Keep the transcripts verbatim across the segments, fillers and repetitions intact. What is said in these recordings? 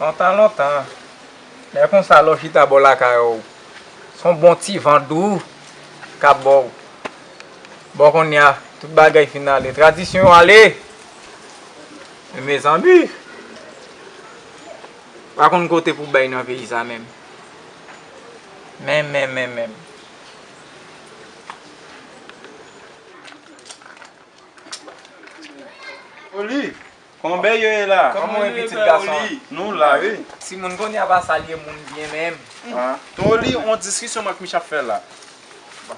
Lontan, lontan. Lè konsa, lè w chita bò lakay ou, se yon bon ti van dou k ap ba w. Bon, kounye a, tout bagay fin ale. Tradisyon yo ale. Men mezanmi, pa konn kote pou bay nan peyi sa menm. Men, men, men, men. Oli, kòman bagay yo ye la? Kòman w ye, pitit gason? Nou la, wi. Timoun kounye a pa salye moun byen menm. Ah, Toli, yon diskisyon mwen ak Mich ap fè la.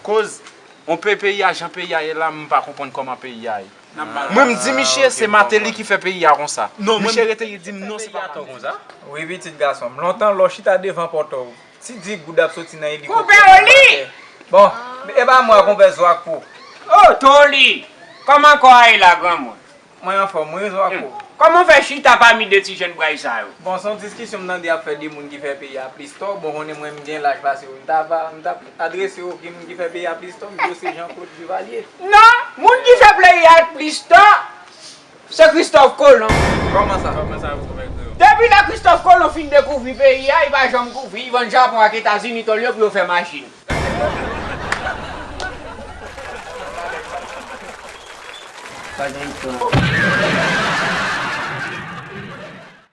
Koz, on pe peyi a, jan peyi a ye la, m pa konprann kòman peyi a ye. Mwen, m di misye, se Mateli ki fè peyi a konsa. Misye rete, li di m non, se pa Mateli. Wi, pitit gason m. Lontan, lè w chita devan pòtò, ti di goud ap soti nan elikoptè. Koupe Oli! Bon, e pa mwen, konpè Zwa Kwo. Oh, Toli! Kòman kò a ye la, granmoun? Mwen anfòm, wi, Zwa Kwo. Kòman w fè chita pami de ti jèn bray sa yo? Bon, se yon diskisyon m tande y ap fè de moun ki fè peyi a plis tò. Bon, konnen mwen, m gen laj pase yo. M ta va, m t ap adrese yo ki moun ki fè peyi a plis tò, m di yo se Jean Claude Duvalier. Non, moun ki fè peyi a plis tò, se Christophe Colomb. Kòman sa? Kòman sa, kòman sa? Depi lè Christophe Colomb fin dekouvri peyi a, li pa janm kouvri, li vann Japon ak Etazini tòl yo pou yo fè machin. Pa gen istwa.